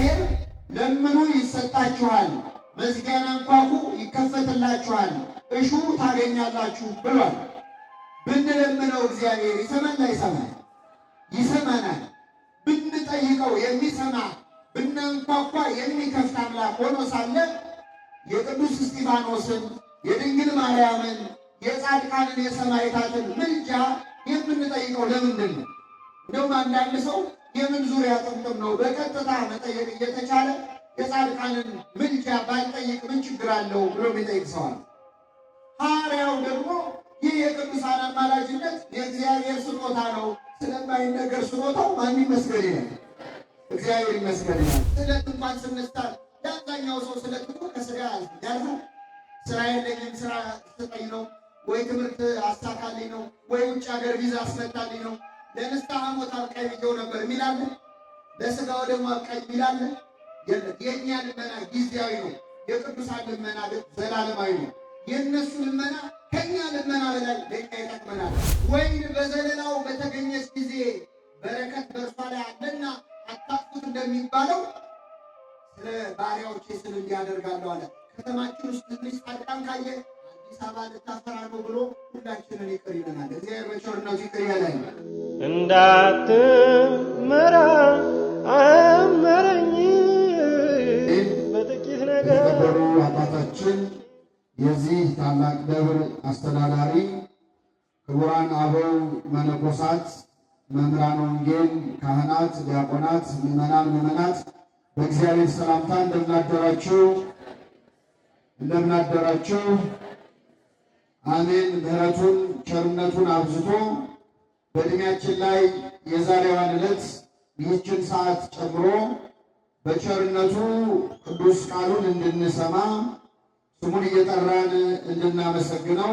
እግዚአብሔር ለምኑ ይሰጣችኋል፣ መዝጊያን አንኳኩ ይከፈትላችኋል፣ እሹ ታገኛላችሁ ብሏል። ብንለምነው እግዚአብሔር ይሰማል አይሰማል? ይሰማናል። ብንጠይቀው የሚሰማ ብናንኳኳ የሚከፍት አምላክ ሆኖ ሳለ የቅዱስ እስጢፋኖስን የድንግል ማርያምን የጻድቃንን የሰማዕታትን ምልጃ የምንጠይቀው ለምንድን ነው? እንደውም አንዳንድ ሰው የምን ዙሪያ ጥምጥም ነው፣ በቀጥታ መጠየቅ እየተቻለ የጻድቃንን ምልጃ ባልጠይቅ ምን ችግር አለው ብሎ የሚጠይቅ ሰዋል። ሐዋርያው ደግሞ ይህ የቅዱሳን አማላጅነት የእግዚአብሔር ስጦታ ነው፣ ስለማይነገር ስጦታው ማን ይመስገን ይላል? እግዚአብሔር ይመስገን ይላል። ስዕለት እንኳን ስንሳል የአብዛኛው ሰው ስዕለት እኮ ከስጋ ያልፋል። ስራ የለኝም ስራ ስጠኝ ነው ወይ ትምህርት አሳካልኝ ነው ወይ ውጭ ሀገር ቪዛ አስመታልኝ ነው። ለንስሐ ሞት አብቃኝ ብዬው ነበር የሚላለ፣ ለስጋው ደግሞ አብቃኝ የሚላለ የለም። የእኛ ልመና ጊዜያዊ ነው። የቅዱሳን ልመና ግን ዘላለማዊ ነው። የእነሱ ልመና ከእኛ ልመና በላይ ለእኛ ይጠቅመናል። ወይን በዘለላው በተገኘች ጊዜ በረከት በእርሷ ላይ አለና አታጥፉት እንደሚባለው ስለ ባሪያዎቼ ስል እንዲያደርጋለሁ አለ። ከተማችን ውስጥ ትንሽ ጻድቃን ካየ አዲስ አበባ ልታፈራ ነው ብሎ ሁላችንን ይቅር ይለናል። እግዚአብሔር በቸርነቱ ይቅር ይበለን። እንዳትመራ አመረኝ በጥቂት ነገር። የተከበሩ አባታችን የዚህ ታላቅ ደብር አስተዳዳሪ፣ ክቡራን አበው መነኮሳት፣ መምህራን ወንጌል፣ ካህናት፣ ዲያቆናት፣ ምዕመናን፣ ምዕመናት በእግዚአብሔር ሰላምታ እንደምናደራችሁ እንደምናደራችሁ። አሜን። ምሕረቱን ቸርነቱን አብዝቶ በዕድሜያችን ላይ የዛሬዋን ዕለት ይህችን ሰዓት ጨምሮ በቸርነቱ ቅዱስ ቃሉን እንድንሰማ ስሙን እየጠራን እንድናመሰግነው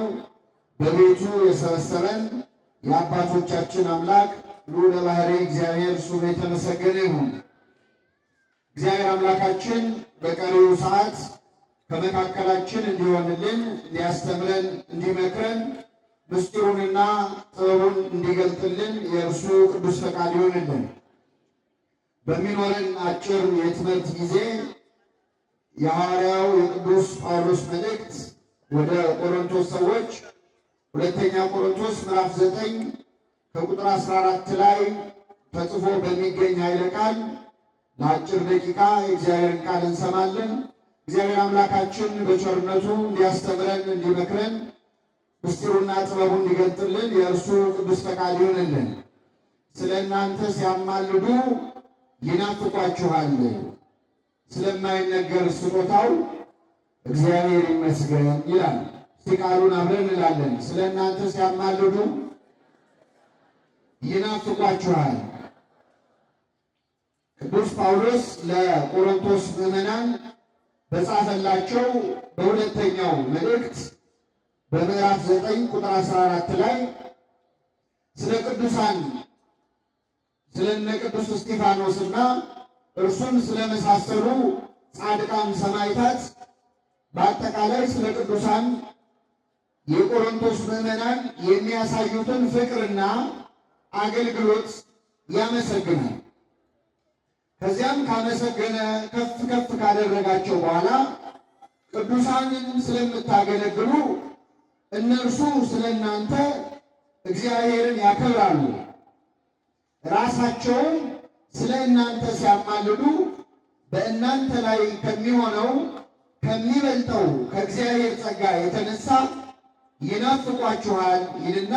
በቤቱ የሰበሰበን የአባቶቻችን አምላክ ልዑለ ባሕርይ እግዚአብሔር ስሙ የተመሰገነ ይሁን። እግዚአብሔር አምላካችን በቀሪው ሰዓት ከመካከላችን እንዲሆንልን፣ እንዲያስተምረን፣ እንዲመክረን፣ ምስጢሩንና ጥበቡን እንዲገልጥልን የእርሱ ቅዱስ ፈቃድ ይሆንልን። በሚኖረን አጭር የትምህርት ጊዜ የሐዋርያው የቅዱስ ጳውሎስ መልእክት ወደ ቆሮንቶስ ሰዎች ሁለተኛ ቆሮንቶስ ምዕራፍ 9 ከቁጥር 14 ላይ ተጽፎ በሚገኝ ኃይለ ቃል ለአጭር ደቂቃ የእግዚአብሔርን ቃል እንሰማለን። እግዚአብሔር አምላካችን በቸርነቱ እንዲያስተምረን፣ እንዲመክረን፣ ምስጢሩና ጥበቡን እንዲገልጥልን የእርሱ ቅዱስ ፈቃድ ይሆንልን። ስለ እናንተ ሲያማልዱ ይናፍቋችኋል፣ ስለማይነገር ስጦታው እግዚአብሔር ይመስገን ይላል። እስቲ ቃሉን አብረን እንላለን። ስለ እናንተ ሲያማልዱ ይናፍቋችኋል። ቅዱስ ጳውሎስ ለቆሮንቶስ ምዕመናን በጻፈላቸው በሁለተኛው መልእክት በምዕራፍ 9 ቁጥር 14 ላይ ስለ ቅዱሳን ስለነ ቅዱስ እስጢፋኖስና እርሱን ስለመሳሰሉ ጻድቃን ሰማዕታት በአጠቃላይ ስለ ቅዱሳን የቆሮንቶስ ምዕመናን የሚያሳዩትን ፍቅርና አገልግሎት ያመሰግናል። ከዚያም ካመሰገነ ከፍ ከፍ ካደረጋቸው በኋላ ቅዱሳንን ስለምታገለግሉ እነርሱ ስለ እናንተ እግዚአብሔርን ያከብራሉ፣ ራሳቸውም ስለ እናንተ ሲያማልዱ በእናንተ ላይ ከሚሆነው ከሚበልጠው ከእግዚአብሔር ጸጋ የተነሳ ይናፍቋችኋል ይልና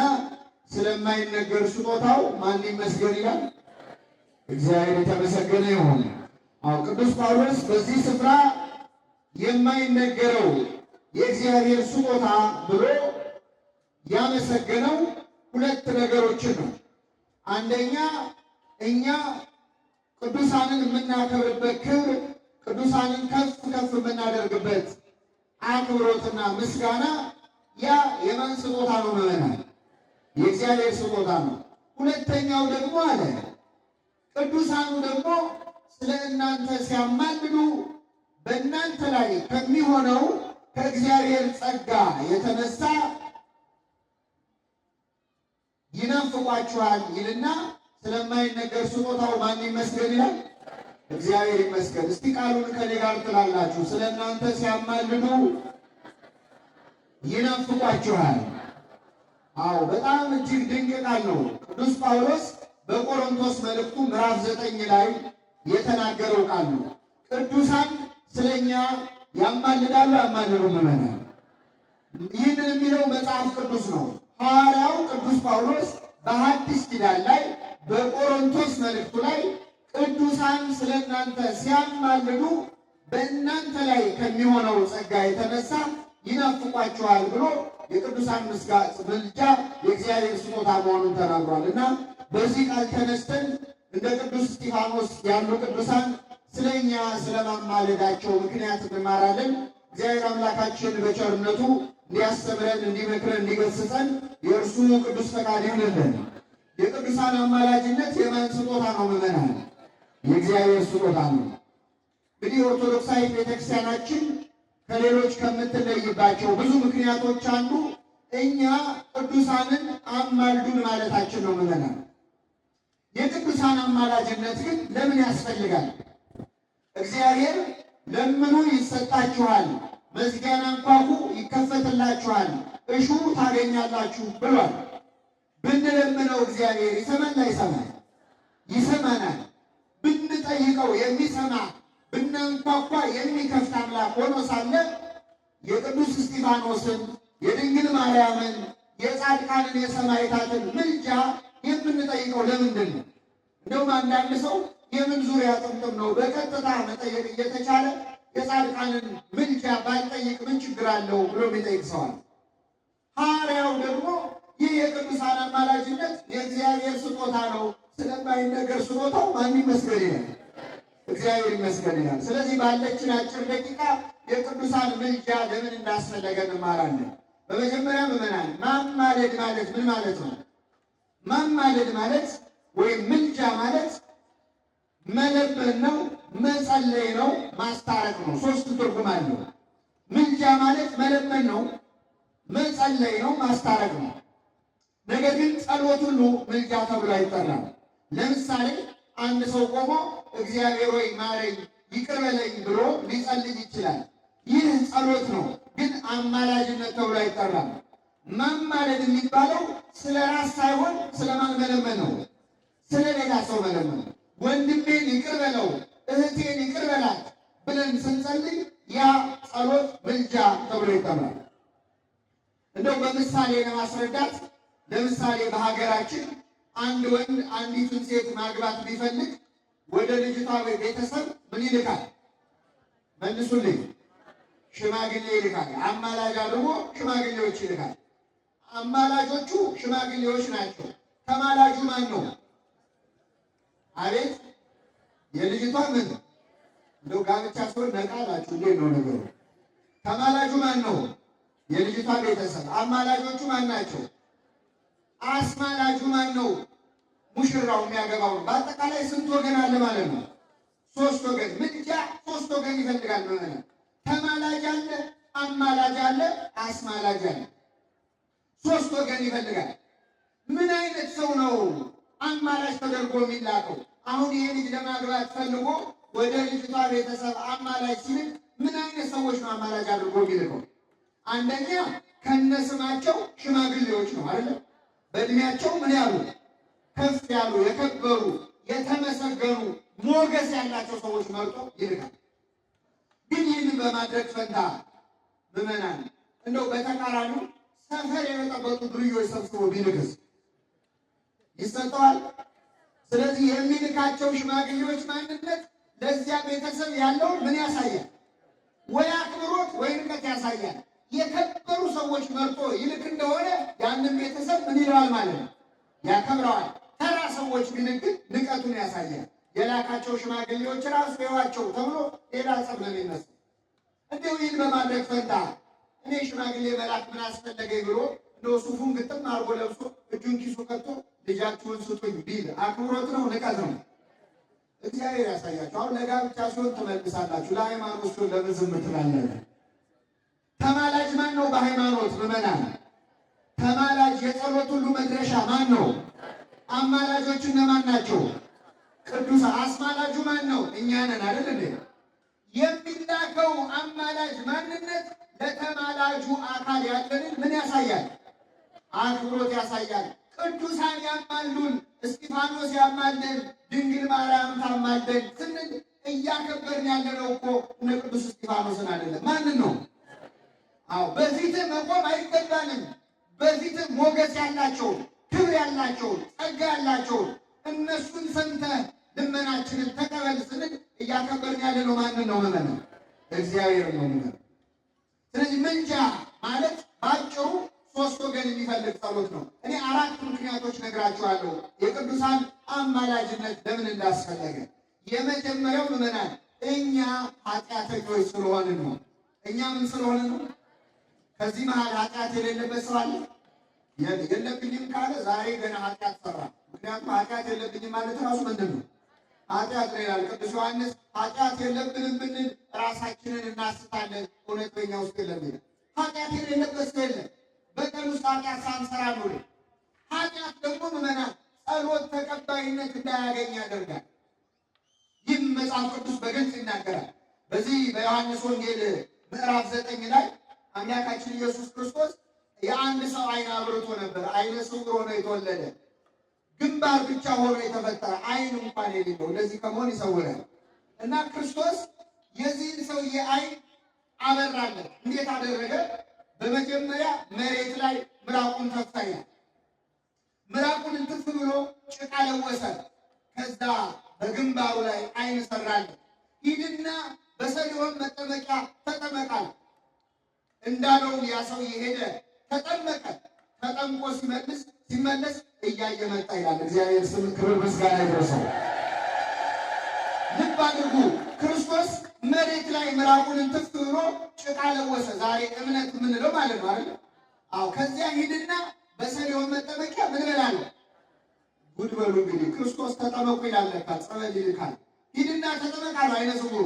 ስለማይነገር ስጦታው ማን ይመስገን ይላል? እግዚአብሔር የተመሰገነ ይሁን። አዎ ቅዱስ ጳውሎስ በዚህ ስፍራ የማይነገረው የእግዚአብሔር ስጦታ ብሎ ያመሰገነው ሁለት ነገሮችን ነው። አንደኛ እኛ ቅዱሳንን የምናከብርበት ክብር፣ ቅዱሳንን ከፍ ከፍ የምናደርግበት አክብሮትና ምስጋና ያ የማን ስጦታ ነው? ምዕመናን፣ የእግዚአብሔር ስጦታ ነው። ሁለተኛው ደግሞ አለ ቅዱሳኑ ደግሞ ስለ እናንተ ሲያማልዱ በእናንተ ላይ ከሚሆነው ከእግዚአብሔር ጸጋ የተነሳ ይናፍቋችኋል ይልና ስለማይነገር ስጦታው ማን ይመስገን ይላል? እግዚአብሔር ይመስገን። እስቲ ቃሉን ከኔ ጋር ትላላችሁ። ስለ እናንተ ሲያማልዱ ይናፍቋችኋል። አዎ በጣም እጅግ ድንቅ ቃል ነው። ቅዱስ ጳውሎስ በቆሮንቶስ መልእክቱ ምዕራፍ 9 ላይ የተናገረው ቃል ነው። ቅዱሳን ስለኛ ያማልዳሉ ያማልዱ ምዕመናን። ይህንን የሚለው መጽሐፍ ቅዱስ ነው። ሐዋርያው ቅዱስ ጳውሎስ በሐዲስ ኪዳን ላይ በቆሮንቶስ መልእክቱ ላይ ቅዱሳን ስለእናንተ ሲያማልዱ በእናንተ ላይ ከሚሆነው ጸጋ የተነሳ ይናፍቋችኋል ብሎ የቅዱሳን ምልጃ የእግዚአብሔር ስጦታ መሆኑን ተናግሯል። እና በዚህ ቃል ተነስተን እንደ ቅዱስ እስጢፋኖስ ያሉ ቅዱሳን ስለኛ ስለማማለዳቸው ምክንያት እንማራለን። እግዚአብሔር አምላካችን በቸርነቱ እንዲያስተምረን፣ እንዲመክረን፣ እንዲገስጸን የእርሱ ቅዱስ ፈቃድ ይሁንልን። የቅዱሳን አማላጅነት የማን ስጦታ ነው? ምዕመናን፣ የእግዚአብሔር ስጦታ ነው። እንግዲህ ኦርቶዶክሳዊት ቤተክርስቲያናችን ከሌሎች ከምትለይባቸው ብዙ ምክንያቶች አንዱ እኛ ቅዱሳንን አማልዱን ማለታችን ነው። ምዕመናን፣ የቅዱሳን አማላጅነት ግን ለምን ያስፈልጋል? እግዚአብሔር ለምኑ ይሰጣችኋል፣ መዝጊያን አንኳኩ ይከፈትላችኋል፣ እሹ ታገኛላችሁ ብሏል። ብንለምነው እግዚአብሔር ይሰማል አይሰማል? ይሰማናል። ብንጠይቀው የሚሰማ ብናንኳኳ የሚከፍት አምላክ ሆኖ ሳለ የቅዱስ እስጢፋኖስን፣ የድንግል ማርያምን፣ የጻድቃንን፣ የሰማዕታትን ምልጃ የምንጠይቀው ለምንድን ነው? እንደውም አንዳንድ ሰው የምን ዙሪያ ጥምጥም ነው፣ በቀጥታ መጠየቅ እየተቻለ የጻድቃንን ምልጃ ባልጠይቅ ምን ችግር አለው ብሎ የሚጠይቅ ሰው አለ። ሐዋርያው ደግሞ ይህ የቅዱሳን አማላጅነት የእግዚአብሔር ስጦታ ነው፣ ስለማይነገር ስጦታው ማን ይመስገን ይላል? እግዚአብሔር ይመስገን ይላል። ስለዚህ ባለችን አጭር ደቂቃ የቅዱሳን ምልጃ ለምን እንዳስፈለገ እንማራለን። በመጀመሪያ ምዕመናን ማማለድ ማለት ምን ማለት ነው? ማማለድ ማለት ወይም ምልጃ ማለት መለመን ነው፣ መጸለይ ነው፣ ማስታረቅ ነው። ሶስት ትርጉም አለው። ምልጃ ማለት መለመን ነው፣ መጸለይ ነው፣ ማስታረቅ ነው። ነገር ግን ጸሎት ሁሉ ምልጃ ተብሎ አይጠራም። ለምሳሌ አንድ ሰው ቆሞ እግዚአብሔር ሆይ ማረኝ፣ ይቅር በለኝ ብሎ ሊጸልይ ይችላል። ይህ ጸሎት ነው፣ ግን አማላጅነት ተብሎ አይጠራም። ማማለድ የሚባለው ስለ ራስ ሳይሆን ስለማን መለመን ነው? ስለ ሌላ ሰው መለመን ነው። ወንድሜን ይቅር በለው፣ እህቴን ይቅር በላት ብለን ስንጸልይ ያ ጸሎት ምልጃ ተብሎ ይጠራል። እንደው በምሳሌ ለማስረዳት ለምሳሌ በሀገራችን አንድ ወንድ አንዲቱን ሴት ማግባት ቢፈልግ ወደ ልጅቷ ቤተሰብ ምን ይልካል? መልሱልኝ። ሽማግሌ ይልካል። አማላጅ አድርጎ ሽማግሌዎች ይልካል። አማላጆቹ ሽማግሌዎች ናቸው። ተማላጁ ማን ነው? አቤት፣ የልጅቷ ምን እንደው ጋብቻ ሲሆን ነቃ አላችሁ። እንዴት ነው ነገሩ? ተማላጁ ማን ነው? የልጅቷ ቤተሰብ። አማላጆቹ ማን ናቸው? አስማላጁ ማን ነው? ሙሽራው የሚያገባው ነው። በአጠቃላይ ስንት ወገን አለ ማለት ነው? ሶስት ወገን። ምልጃ ሶስት ወገን ይፈልጋል ማለት ነው። ተማላጅ አለ፣ አማላጅ አለ፣ አስማላጅ አለ። ሶስት ወገን ይፈልጋል። ምን አይነት ሰው ነው አማላጅ ተደርጎ የሚላከው? አሁን ይሄ ልጅ ለማግባት ፈልጎ ወደ ልጅቷ ቤተሰብ አማላጅ ሲልክ ምን አይነት ሰዎች ነው አማላጅ አድርጎ የሚልከው? አንደኛ ከነስማቸው ሽማግሌዎች ነው አይደል? በእድሜያቸው ምን ያሉ ከፍ ያሉ የከበሩ የተመሰገኑ ሞገስ ያላቸው ሰዎች መርጦ ይልካል። ግን ይህንን በማድረግ ፈንታ ምዕመናን እንደው በተቃራኒው ሰፈር የበጠበጡ ዱርዬዎች ሰብስቦ ቢልክስ ይሰጠዋል? ስለዚህ የሚልካቸው ሽማግሌዎች ማንነት ለዚያ ቤተሰብ ያለውን ምን ያሳያል? ወይ አክብሮት ወይ ንቀት ያሳያል። የከበሩ ሰዎች መርጦ ይልክ እንደሆነ ያንን ቤተሰብ ምን ይለዋል ማለት ነው? ያከብረዋል። ተራ ሰዎች ቢልክ ግን ንቀቱን ያሳያል። የላካቸው ሽማግሌዎች ራሱ ይዋቸው ተብሎ ሌላ ጸብ ነው የሚነሳው። እንዲሁ ይህን በማድረግ ፈንታ እኔ ሽማግሌ መላክ ምን አስፈለገኝ ብሎ እንደው ሱፉን ግጥም አድርጎ ለብሶ እጁን ኪሱ ከቶ ልጃችሁን ስጡኝ ቢል አክብሮት ነው ንቀት ነው? እግዚአብሔር ያሳያችሁ። አሁን ለጋብቻ ሲሆን ትመልሳላችሁ፣ ለሃይማኖት ሲሆን ለምን ዝም ትላላችሁ? ተማላጅ ማን ነው? በሃይማኖት ምዕመናን ተማላጅ የጸሎት ሁሉ መድረሻ ማን ነው? አማላጆች እነማን ናቸው? ቅዱስ አስማላጁ ማን ነው? እኛ ነን አይደል እንዴ? የሚላከው አማላጅ ማንነት ለተማላጁ አካል ያለንን ምን ያሳያል? አክብሮት ያሳያል። ቅዱሳን ያማልዱን፣ እስጢፋኖስ ያማልደን፣ ድንግል ማርያም ታማልደን ስንል እያከበርን ያለነው እኮ እነ ቅዱስ እስጢፋኖስን አይደለም። ማንን ነው? አዎ በፊትህ መቆም አይገባንም። በፊትህ ሞገስ ያላቸውን፣ ክብር ያላቸውን፣ ጸጋ ያላቸውን እነሱን ሰምተህ ልመናችንን ተቀበል ስንል እያከበርን ያለነው ማንን ነው? ምመን እግዚአብሔር ነው ምመን። ስለዚህ ምልጃ ማለት በአጭሩ ሶስት ወገን የሚፈልግ ጸሎት ነው። እኔ አራት ምክንያቶች ነግራችኋለሁ የቅዱሳን አማላጅነት ለምን እንዳስፈለገ። የመጀመሪያው ምዕመናን እኛ ኃጢአተኞች ስለሆንን ነው። እኛ ምን ስለሆንን ነው? ከዚህ መሀል ኃጢአት የሌለበት ሰው አለ? የለብኝም ካለ ዛሬ ገና ኃጢአት ሰራ። ምክንያቱም ኃጢአት የለብኝም ማለት ራሱ ምንድን ነው? ኃጢአት ነው ይላል ቅዱስ ዮሐንስ። ኃጢአት የለብንም ብንል ራሳችንን እናስታለን፣ እውነት በኛ ውስጥ የለም ይላል። ኃጢአት የሌለበት ሰው የለም። በቀን ውስጥ ኃጢአት ሳንሰራ ነው። ኃጢአት ደግሞ ምዕመናን ጸሎት ተቀባይነት እንዳያገኝ ያደርጋል። ይህም መጽሐፍ ቅዱስ በግልጽ ይናገራል። በዚህ በዮሐንስ ወንጌል ምዕራፍ 9 ላይ አምላካችን ኢየሱስ ክርስቶስ የአንድ ሰው ዓይን አብርቶ ነበር። ዓይነ ስውር ሆኖ የተወለደ ግንባር ብቻ ሆኖ የተፈጠረ ዓይን እንኳን የሌለው እንደዚህ ከመሆን ይሰውራል። እና ክርስቶስ የዚህን ሰውዬ ዓይን አበራለት። እንዴት አደረገ? በመጀመሪያ መሬት ላይ ምራቁን ተፋ ይላል። ምራቁን እንትፍ ብሎ ጭቃ ለወሰ። ከዛ በግንባሩ ላይ ዓይን ሰራለት። ሂድና በሰሊሆም መጠመቂያ ተጠመቃል እንዳለውም ያ ሰውዬ ሄደ፣ ተጠመቀ። ተጠምቆ ሲመለስ እያየ መጣ ይላል። እግዚአብሔር ስም ክብር ምስጋና ይድረሰው። ልብ አድርጉ። ክርስቶስ መሬት ላይ ምራቁን እንትፍ ብሎ ጭቃ ለወሰ። ዛሬ እምነት የምንለው ማለት ነው አይደል? አዎ። ከዚያ ሂድና በሰሊሆም መጠመቂያ ምን በላለሁ? ጉድ በሉ እንግዲህ። ክርስቶስ ተጠመቁ ይላል ለካ፣ ጸበል ይልካል። ሂድና ተጠመቅ አለው ዓይነ ስውሩ።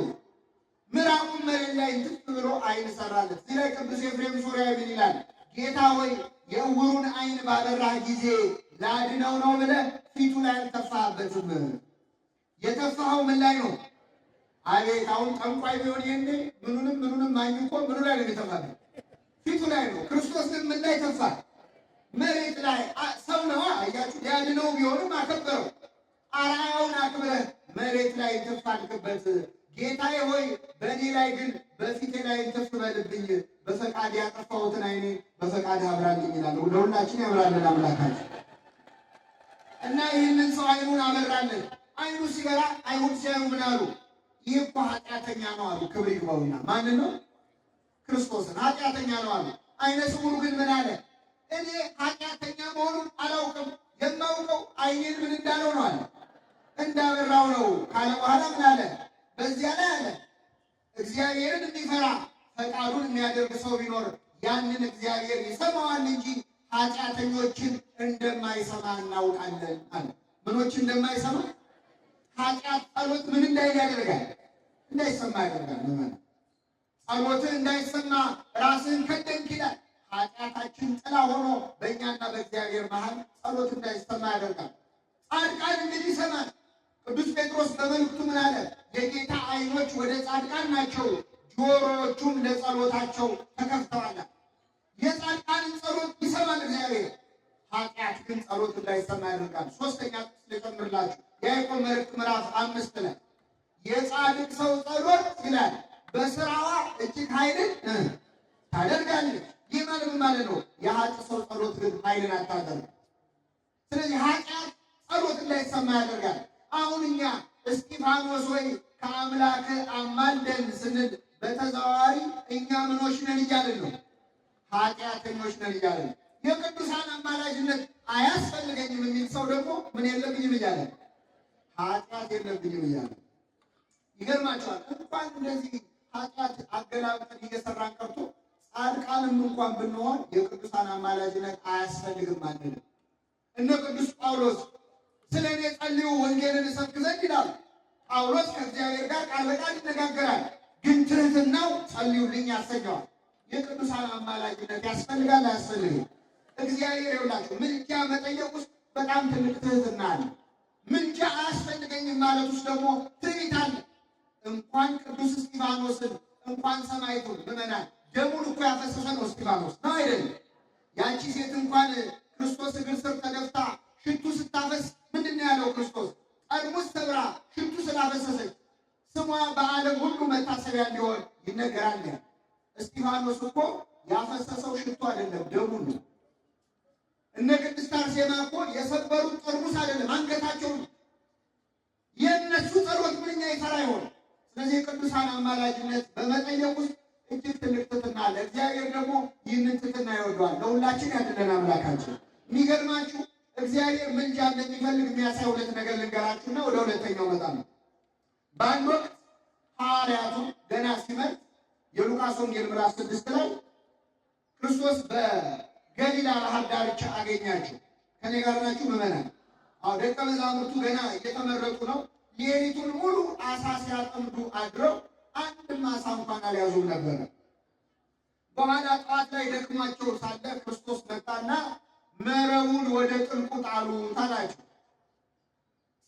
ምራቁን መሬት ላይ እንትፍ ብሎ ዓይን ሰራለት። እዚህ ላይ ቅዱስ ኤፍሬም ሶርያዊ ምን ይላል? ጌታ ሆይ የዕውሩን ዓይን ባበራህ ጊዜ ላድነው ነው ብለህ ፊቱ ላይ አልተፋህበትም። የተፋኸው ምን ላይ ነው? አቤት አሁን ጠንቋይ ቢሆን ይሄኔ ምኑንም ምኑንም ማኝኮ ምኑ ላይ ነው የተፋበት? ፊቱ ላይ ነው። ክርስቶስ ግን ምን ላይ ተፋ? መሬት ላይ። ሰው ነዋ። አያችሁ፣ ሊያድነው ቢሆንም አከበረው። አርአያውን አክብረህ መሬት ላይ እንትፍ አልክበት። ጌታዬ ሆይ በእኔ ላይ ግን በፊቴ ላይ እንትፍ በልብኝ፣ በፈቃድ ያጠፋሁትን ዓይኔ በፈቃድ አብራልኝ ይላል። ለሁላችን ያብራልን አምላካችን። እና ይህንን ሰው ዓይኑን አበራልን። ዓይኑ ሲበራ አይሁድ ሲያዩ ምን አሉ? ይህ እኮ ኃጢአተኛ ነው አሉ። ክብር ይግባውና ማንን ነው? ክርስቶስን። ኃጢአተኛ ነው አሉ። ዓይነ ስውሩ ግን ምን አለ? እኔ ኃጢአተኛ መሆኑን አላውቅም፣ የማውቀው ዓይኔን ምን እንዳለው ነው አለ፣ እንዳበራው ነው ካለ በኋላ ምን አለ? በዚያ ላይ አለ እግዚአብሔርን የሚፈራ ፈቃዱን የሚያደርግ ሰው ቢኖር ያንን እግዚአብሔር ይሰማዋል እንጂ ኃጢአተኞችን እንደማይሰማ እናውቃለን አለ። ምኖች እንደማይሰማ? ኃጢአት ጸሎት ምን እንዳይል ያደርጋል? እንዳይሰማ ያደርጋል። ምን ጸሎትህ እንዳይሰማ ራስህን ከደንክ ይላል። ኃጢአታችን ጥላ ሆኖ በእኛና በእግዚአብሔር መሃል ጸሎት እንዳይሰማ ያደርጋል። ጻድቃን እንግዲህ ይሰማል። ቅዱስ ጴጥሮስ በመልእክቱ ምን አለ? የጌታ ዓይኖች ወደ ጻድቃን ናቸው፣ ጆሮዎቹም ለጸሎታቸው ተከፍተዋል። የጻድቃንን ጸሎት ይሰማል እግዚአብሔር። ኃጢአት ግን ጸሎት እንዳይሰማ ያደርጋል። ሶስተኛ ጥቅስ ልጨምርላችሁ። የያዕቆብ መልእክት ምዕራፍ 5 ላይ የጻድቅ ሰው ጸሎት ይላል በስራዋ እጅግ ኃይልን ታደርጋለች። ይህ ማለት ምን ማለት ነው? የኃጥእ ሰው ጸሎት ግን ኃይልን አታደርግም። ስለዚህ ኃጢአት ጸሎት እንዳይሰማ ያደርጋል። አሁን እኛ እስጢፋኖስ ወይ ከአምላክ አማልደን ስንል በተዘዋዋሪ እኛ ምኖች ነን እያልን ነው፣ ኃጢአተኞች ነን እያልን ነው። የቅዱሳን አማላጅነት አያስፈልገኝም የሚል ሰው ደግሞ ምን የለብኝም እያለ ኃጢአት የለብኝም እያለ ይገርማቸዋል። እንኳን እንደዚህ ኃጢአት አገላብጠን እየሰራን ቀርቶ ጻድቃንም እንኳን ብንሆን የቅዱሳን አማላጅነት አያስፈልግም አንልም። እነ ቅዱስ ጳውሎስ ስለ እኔ ጸልዩ ወንጌልን እሰብክ ዘንድ ይላሉ። ጳውሎስ ከእግዚአብሔር ጋር ቃል በቃል ይነጋገራል፣ ግን ትህትናው ጸልዩልኝ ያሰኘዋል። የቅዱሳን አማላጅነት ያስፈልጋል አያስፈልግም? እግዚአብሔር ይውላችሁ ምልጃ መጠየቅ ውስጥ በጣም ትልቅ ትህትና አለ። ምልጃ አያስፈልገኝም ማለት ውስጥ ደግሞ ትዕቢት አለ። እንኳን ቅዱስ እስጢፋኖስን እንኳን ሰማዕቱን ምዕመናን ደሙን እኮ ያፈሰሰ ነው እስጢፋኖስ ነው አይደለም? ያቺ ሴት እንኳን ክርስቶስ እግር ስር ተደፍታ ሽቱ ስታፈስ ምንድን ነው ያለው ክርስቶስ? ጠርሙስ ሰብራ ሽቱ ስላፈሰሰች ስሟ በዓለም ሁሉ መታሰቢያ እንዲሆን ይነገራል። እስጢፋኖስ እኮ ያፈሰሰው ሽቱ አይደለም ደሙን ነው። እነ ቅድስት አርሴማ እኮ የሰበሩት ጠርሙስ አይደለም አንገታቸውን። የእነሱ ጸሎት ምንኛ ይሰራ ይሆን? ስለዚህ የቅዱሳን አማላጅነት በመጠየቅ ውስጥ እጅግ ትልቅ ትሕትና አለ። እግዚአብሔር ደግሞ ይህንን ትሕትና ይወደዋል። ለሁላችን ያድለን አምላካችን። የሚገርማችሁ እግዚአብሔር ምልጃ እንደሚፈልግ የሚያሳይ ሁለት ነገር ልንገራችሁና ወደ ሁለተኛው መጣ ነው። በአንድ ወቅት ሐዋርያቱ ገና ሲመርጥ የሉቃስ ወንጌል ምዕራፍ 6 ላይ ክርስቶስ በገሊላ ባህር ዳርቻ አገኛቸው። ከኔ ጋር ናችሁ ምዕመናን? አዎ፣ ደቀ መዛሙርቱ ገና እየተመረጡ ነው። ሌሊቱን ሙሉ አሳ ሲያጠምዱ አድረው አንድም አሳ እንኳን አልያዙም ነበረ። በኋላ ጠዋት ላይ ደክሟቸው ሳለ ክርስቶስ መጣና መረቡን ወደ ጥልቁ ጣሉት አላቸው።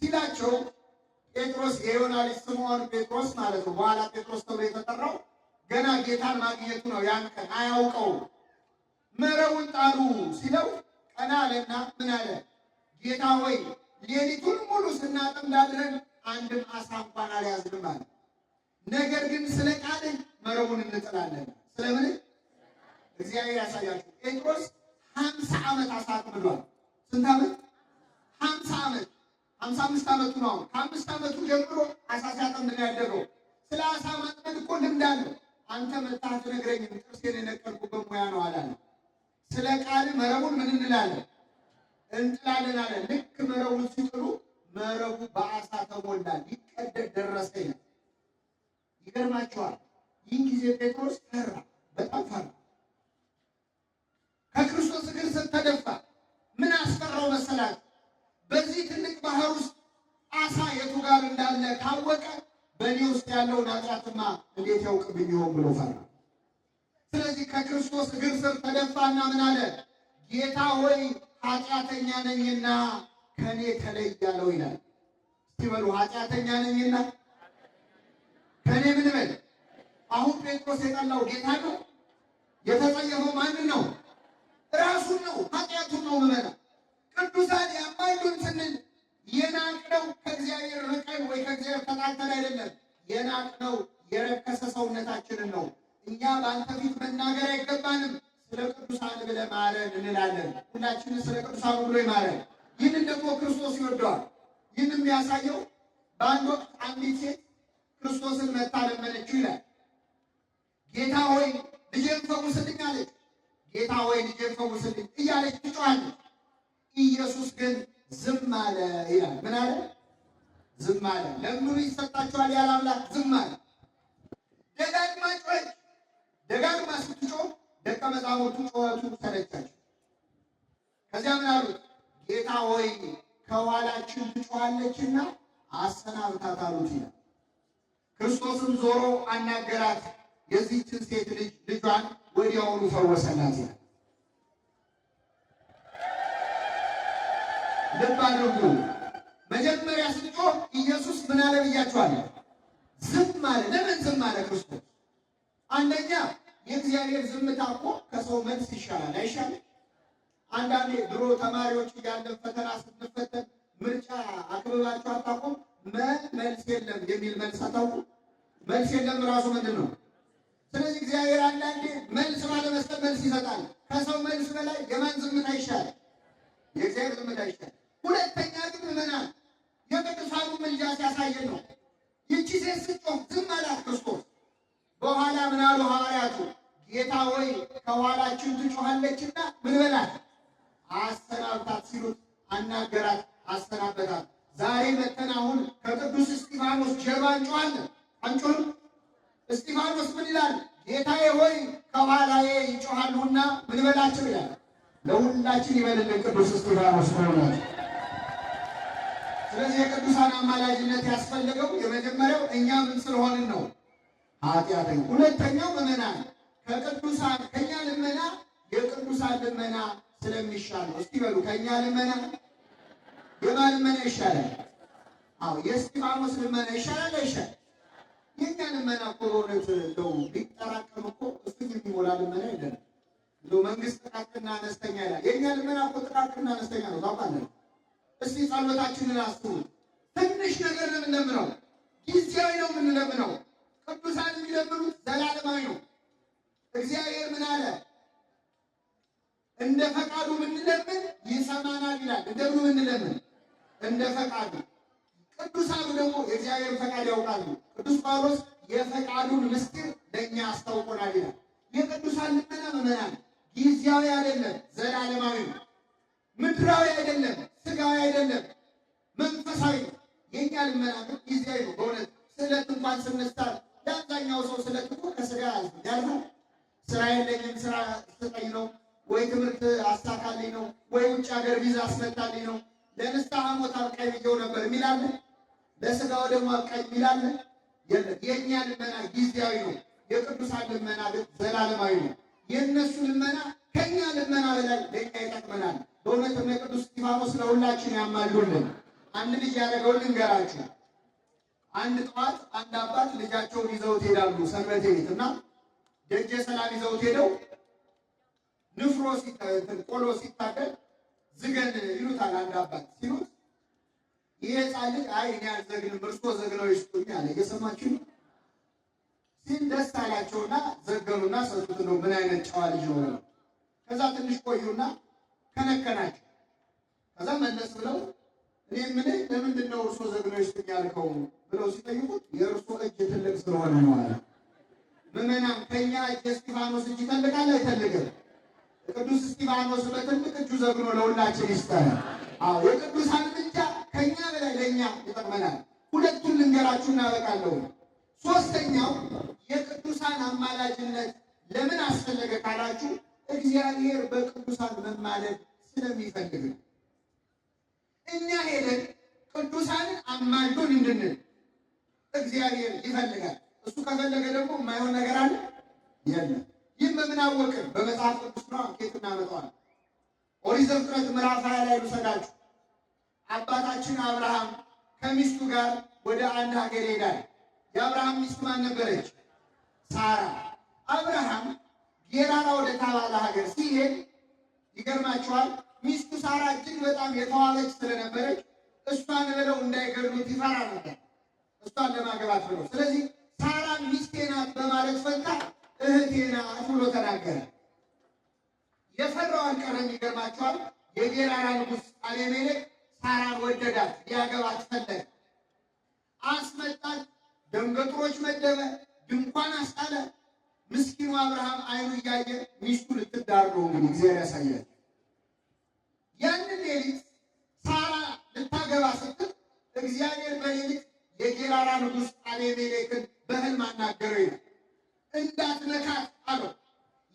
ሲላቸው ጴጥሮስ የዮና ልጅ ስምዖን ጴጥሮስ ማለት ነው፣ በኋላ ጴጥሮስ ተብሎ የተጠራው ገና ጌታን ማግኘቱ ነው። ያን ቀን አያውቀው። መረቡን ጣሉ ሲለው ቀና አለና ምን አለ? ጌታ ሆይ ሌሊቱን ሙሉ ስናጠምድ አድረን አንድም አሳ እንኳን አልያዝንም አለ። ነገር ግን ስለ ቃልህ መረቡን እንጥላለን። ስለምን? እግዚአብሔር ያሳያችሁ። ጴጥሮስ 50 ዓመት አሳ አጥምዷል። ስንት ዓመት? 50 ዓመት። 55 ዓመቱ ነው አሁን። ከ5 ዓመቱ ጀምሮ አሳ ሲያጠምድ ነው ያደገው። ስለ አሳ ማጥመድ እኮ ልምድ አለው። አንተ መጥተህ አትነግረኝም፣ ጥርሴን የነቀልኩበት ሙያ ነው አላለ። ስለ ቃልህ መረቡን ምን እንላለን? እንጥላለን አለ። ልክ መረቡን ሲጥሉ መረቡ በአሳ ተሞላ፣ ሊቀደድ ደረሰ ይላል። ይገርማቸዋል። ይህን ጊዜ ጴጥሮስ ፈራ፣ በጣም ፈራ። ከክርስቶስ እግር ስር ተደፋ። ምን አስፈራው መሰላችሁ? በዚህ ትልቅ ባህር ውስጥ አሳ የቱ ጋር እንዳለ ካወቀ በእኔ ውስጥ ያለውን ኃጢአትማ እንዴት ያውቅብኝ ይሆን ብሎ ፈራ። ስለዚህ ከክርስቶስ እግር ስር ተደፋና ምን አለ? ጌታ ሆይ ኃጢአተኛ ነኝና ከኔ ተለይ አለው ይላል። እስቲ በሉ ኃጢአተኛ ነኝና ከኔ ምን በል። አሁን ጴጥሮስ የጠላው ጌታ ነው? የተጸየፈው ማንን ነው? ራሱን ነው፣ ኃጢአቱን ነው። ምዕመናን ቅዱሳን ያማሉን ስንል የናቅነው ከእግዚአብሔር ርቀን ወይ ከእግዚአብሔር ተጣልተን አይደለም። የናቅነው የረከሰ ሰውነታችንን ነው። እኛ በአንተ ፊት መናገር አይገባንም፣ ስለ ቅዱሳን ብለህ ማረን እንላለን። ሁላችንን ስለ ቅዱሳኑ ብሎ ይማረን። ይህንን ደግሞ ክርስቶስ ይወደዋል። ይህን የሚያሳየው በአንድ ወቅት አንዲት ሴት ክርስቶስን መታ ለመነችው ይላል። ጌታ ሆይ ልጄን ፈውስልኝ አለች። ጌታ ሆይ ልጄን ፈውስልኝ እያለች ትጮኻለች። ኢየሱስ ግን ዝም አለ ይላል። ምን አለ? ዝም አለ። ለምኑ ይሰጣችኋል ያለ አምላክ ዝም አለ። ደጋግማ ጮኸች። ደጋግማ ስትጮህ ደቀ መዛሙርቱ ጩኸቱ ሰለቻቸው። ከዚያ ምን አሉት? ጌታ ሆይ ከኋላችን ትጮኻለችና አሰናብታት አሉት ይላል። ክርስቶስም ዞሮ አናገራት። የዚህችን ሴት ልጅ ልጇን ወዲያውኑ ፈወሰላት ይላል። ልብ አድርጉ። መጀመሪያ ስትጮህ ኢየሱስ ምን አለ ብያችኋለሁ? ዝም አለ። ለምን ዝም አለ ክርስቶስ? አንደኛ የእግዚአብሔር ዝምታ እኮ ከሰው መልስ ይሻላል። አይሻልም? አንዳንዴ ድሮ ተማሪዎች እያለን ፈተና ስንፈተን ምርጫ አክብባችሁ አታውቁም? መልስ የለም የሚል መልስ አታውቁም? መልስ የለም ራሱ ምንድን ነው? ስለዚህ እግዚአብሔር አንዳንዴ መልስ ባለመስጠት መልስ ይሰጣል። ከሰው መልስ በላይ የማን ዝምታ ይሻላል? የእግዚአብሔር ዝምታ ይሻላል። ሁለተኛ ግን ምዕመናን የቅዱሳኑ ምልጃ ሲያሳየን ነው። ይቺ ሴት ስትጮህ ዝም አላት ክርስቶስ። በኋላ ምን አሉ ሐዋርያቱ? ጌታ ሆይ ከኋላችን ትጮኻለችና ምን በላት አሰናብታት ሲሉት አናገራት፣ አሰናበታት። ዛሬ መተን አሁን ከቅዱስ እስጢፋኖስ ጀርባ እንጮኻለን። አንጮህም? እስጢፋኖስ ምን ይላል? ጌታዬ ሆይ ከኋላዬ ይጮኻሉና ምን በላቸው ይላል። ለሁላችን ይበልልን ቅዱስ እስጢፋኖስ በእውነት። ስለዚህ የቅዱሳን አማላጅነት ያስፈልገው የመጀመሪያው እኛ ምን ስለሆንን ነው? ኃጢአተኛ። ሁለተኛው ምዕመናን ከቅዱሳን ከኛ ልመና የቅዱሳን ልመና ስለሚሻል ነው። እስቲ በሉ ከኛ ልመና የማን ልመና ይሻላል? አዎ የእስጢፋኖስ ልመና ይሻላል አይሻል? የእኛ ልመና እኮ በእውነት እንደው ቢጠራቀም እኮ እፍኝ የሚሞላ ልመና የለንም። እንደው መንግስት ጥቃቅንና አነስተኛ ይላል። የእኛ ልመና እኮ ጥቃቅንና አነስተኛ ነው። ታውቃለህ? እስቲ ጸሎታችንን አስቡት። ትንሽ ነገር ነው የምንለምነው፣ ጊዜያዊ ነው የምንለምነው። ቅዱሳን የሚለምኑት ዘላለማዊ ነው። እግዚአብሔር ምን አለ? እንደ ፈቃዱ ብንለምን ይሰማናል ይላል። እንደምኑ ብንለምን? እንደ ፈቃዱ። ቅዱሳኑ ደግሞ የእግዚአብሔርን ፈቃድ ያውቃሉ። ቅዱስ ጳውሎስ የፈቃዱን ምስጢር ለእኛ አስታውቆናል ይላል። የቅዱሳን ልመና ምዕመናን ጊዜያዊ አይደለም፣ ዘላለማዊ ነው። ምድራዊ አይደለም፣ ስጋዊ አይደለም፣ መንፈሳዊ ነው። የእኛ ልመና ግን ጊዜያዊ ነው። በእውነት ስዕለት እንኳን ስንሳል የአብዛኛው ሰው ስዕለት እኮ ከስጋ ያልፋል። ስራ የለኝም ስራ ስጠኝ ነው፣ ወይ ትምህርት አሳካልኝ ነው፣ ወይ ውጭ ሀገር ቪዛ አስመታልኝ ነው። ለንስሐ ሞት አብቃኝ ብዬው ነበር የሚላለ፣ ለስጋው ደግሞ አብቃኝ የሚላለ የለም። የእኛ ልመና ጊዜያዊ ነው። የቅዱሳን ልመና ግን ዘላለማዊ ነው። የእነሱ ልመና ከእኛ ልመና በላይ ለእኛ ይጠቅመናል። በእውነት እነ ቅዱስ እስጢፋኖስ ለሁላችን ያማልዱልን። አንድ ልጅ ያደረገውን ልንገራችሁ። አንድ ጠዋት አንድ አባት ልጃቸውን ይዘውት ሄዳሉ ሰንበቴ ቤት እና ደጀ ሰላም ይዘውት ሄደው ንፍሮ ቆሎ ሲታደል ዝገን ይሉታል። አንድ አባት ሲሉት ይሄ ሕፃን ልጅ አይ እኔ አልዘግንም እርሶ ዘግነው ይስጡኝ አለ። እየሰማችሁ ሲል ደስ አላቸውና ዘገኑና ሰጡት። ነው ምን አይነት ጨዋ ልጅ ነው። ከዛ ትንሽ ቆዩና ከነከናቸው። ከዛ መለስ ብለው እኔ የምልህ ለምንድን ነው እርሶ ዘግነው ይስጡኝ ያልከው ብለው ሲጠይቁት የእርሶ እጅ ትልቅ ስለሆነ ነው አለ። ምዕመናን ከኛ እጅ እስጢፋኖስ እጅ ይተልቃል አይተልቅም? ቅዱስ እስጢፋኖስ በትልቅ እጁ ዘግኖ ለሁላችን ይስጠን። አዎ የቅዱሳን ምልጃ ከኛ በላይ ለኛ ይጠቅመናል። ሁለቱን ልንገራችሁ እናበቃለሁ። ሶስተኛው የቅዱሳን አማላጅነት ለምን አስፈለገ ካላችሁ እግዚአብሔር በቅዱሳን መማለድ ስለሚፈልግ ነው። እኛ ሄደን ቅዱሳንን አማልዱን እንድንል እግዚአብሔር ይፈልጋል። እሱ ከፈለገ ደግሞ የማይሆን ነገር አለ የለም። ይህም በምን አወቅን? በመጽሐፍ ቅዱስ ነው። ኬት እናመጣዋለን? ኦሪት ዘፍጥረት ምዕራፍ 20 ላይ ልውሰዳችሁ። አባታችን አብርሃም ከሚስቱ ጋር ወደ አንድ ሀገር ይሄዳል። የአብርሃም ሚስት ማን ነበረች? ሳራ። አብርሃም ጌራራ ወደ ተባለ ሀገር ሲሄድ ይገርማችኋል፣ ሚስቱ ሳራ እጅግ በጣም የተዋበች ስለነበረች እሷን ብለው እንዳይገድሉት ይፈራ ነበር፣ እሷን ለማግባት ብለው። ስለዚህ ሳራ ሚስቴ ናት በማለት ፈንታ እህቴ ናት ብሎ ተናገረ። የፈራው አልቀረም። ይገርማችኋል፣ የጌራራ ንጉሥ አቤሜሌክ ሳራን ወደዳት፣ ሊያገባት ፈለገ። አስመጣት፣ ደንገጥሮች መደበ፣ ድንኳን አስጣለ። ምስኪኑ አብርሃም አይኑ እያየ ሚስቱ ልትዳር ነው። እንግዲህ እግዚአብሔር ያሳያል። ያንን ሌሊት ሳራ ልታገባ ስትል እግዚአብሔር በሌሊት የጌራራ ንጉሥ አቤሜሌክን በሕልም አናገረው ይላል። እንዳትነካት አለው።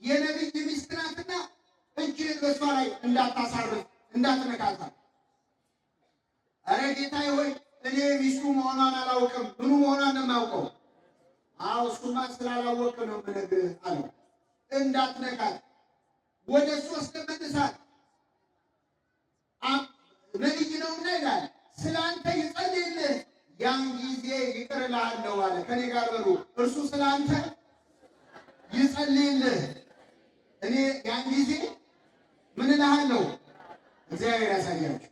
የነቢይ ሚስት ናትና እጅህን በሷ ላይ እንዳታሳርፍ እንዳትነካት። አረ ጌታዬ ሆይ እኔ ሚስቱ መሆኗን አላውቅም። ምኑ መሆኗን ነው የማውቀው? አዎ እሱማ ስላላወቅ ነው የምነግርህ አለው። እንዳትነካት ወደ ሶስት መልሳት ነቢይ ነውና ይላል ስለ አንተ ይጸልይልህ ያን ጊዜ ይቅር እልሃለሁ አለ። ከኔ ጋር በሉ፣ እርሱ ስለ አንተ ይጸልይልህ እኔ ያን ጊዜ ምን እልሃለሁ? እግዚአብሔር ያሳያችሁ።